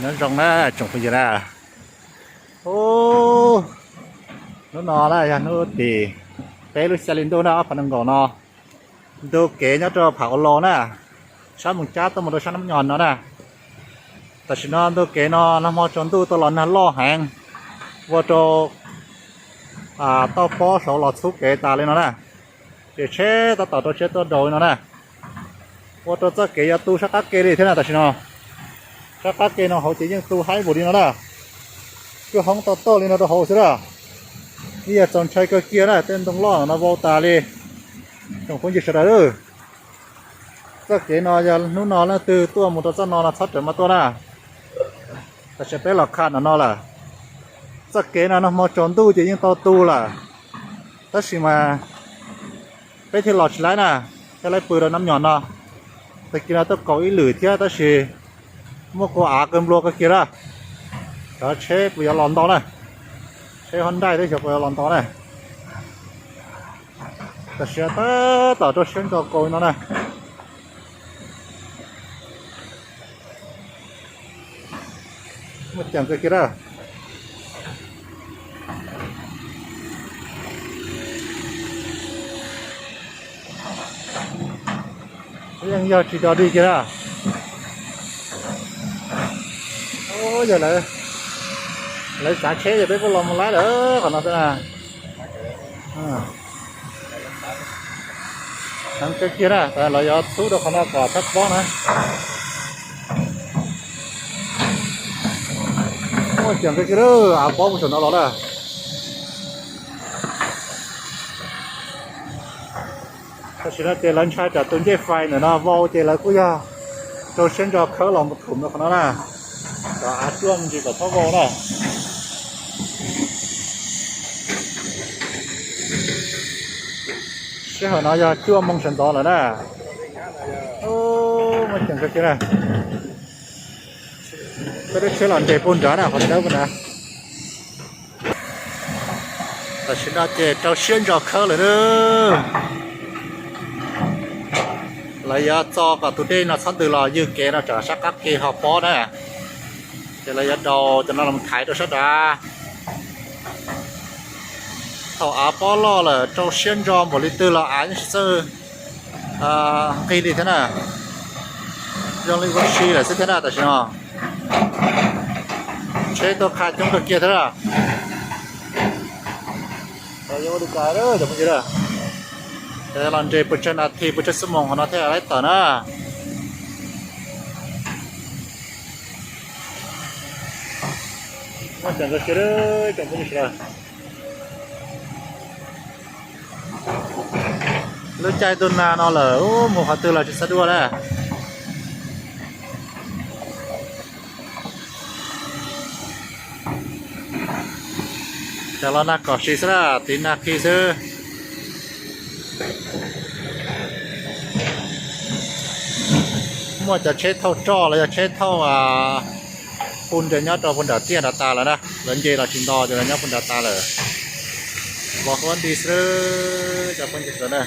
Nyob zoo na tsoom phooj ywg na. Hnub no na yog hnub tim peb lub xya hli ntuj na ob phav nees nkaum no. Ntu kev nyob rau Pham Ua Los na, sab Moos Cab tuaj mus rau sab Nab Nyos no na. Tam sim no ntu kev no nag hmo tsaus ntuj tau los nag loj heev, ua rau toj pob saud los txhub kev tas li no na. Ces tsheb tab tom rau siab tuaj daus li no na. Ua rau txoj kev yuav tu sab qab ke li thiab na tam sim no. Sab qab ke no hauv ces yeej tu haib npaum li no na. Kuj hoob tau toj li no rau hauv xwb na. Ib yam txaus ntshai kawg kiag na, tej ntoo loj no vau tas li. Tsoom phooj ywg sawv daws, txoj kev no yog hnub no leej twg tuaj mus rau txoj no no txhob rawm maj tuaj na. Tam sim peb los kham no no lawm. Txoj kev no nag hmo tsaus ntuj ces yeej tau tu lawm, tab sis mas peb thiaj los tsis laib na, thiaj laib pw rau Nab Nyos no. Tag kis no tuaj kaus ib lwm thiab tab sis muaj kua av kawg nplua kawg kiag na. Cov tsheb puas yuav los ntau na, tsheb Honda twb xyov puas yuav los ntau na. Tam sim tab tom rau siab ntso kaus no na. Muaj ceem kawg kiag na. Yeej yog tsis dog dig kiag na. Yog lawv xav tsheb ces peb kuj los mus laib lawm qhov no xwb na. Heev kawg kiag na, lawv yuav txhub rau qhov no kom thawb pob na. Muaj ceem kawg kiag lawm, av pob mus saum no los lawm. Tam sim no ces lawv ntshai tsam tus ncej fais ntawm no vau ces lawv kuj yog rau siab ntso khawb los mus thum rau qhov no na, kom av cuaj me ntsis kom txhob vau na. Sij hawm no yog cuaj moo sawv ntxov lawm na. Muaj ceem kawg kiag na. Peb lub tsheb los nres puag nrad na, qhov dawb puag nrad. Tam sim no ces rau siab ntso khawb lawm na. Lawv yuav txo kom tus dej no txhob ntws los ywg kev no tsam sab qab ke ho pob na. Ces lawv yuav daus cov no los thaiv rau sab nrad. Thaum av pob loj lawm rau siab ntso npaum li twg los av yeej tsis txawj nqig li thiab na. Zoo li ua si lawm xwb thiab na tam sim no. Tsheb tuaj qha coob kawg kiag thiab na. Cov ua li cas cov phooj ywg, los nres puas tsawg nas this puas tsawg xuab moos qhov no thiaj laib tawm na. Muaj ceem kawg kiag tsoom phooj ywg sawv daws. Lub caij ntuj nag no lawm, mus qhov twg los tsis xav dua na. Cov los nag kom siv xwb na, tiv nag khi xwb. Muaj cov tsheb thauj roj los yog tsheb thauj pus nres nyob rau puag nram tiaj nram tas lawm na, lawv nce los tsis nto ces lawv nyob puag nram tas lawm. Vov huab nti xwb cov phooj ywg sawv daws na.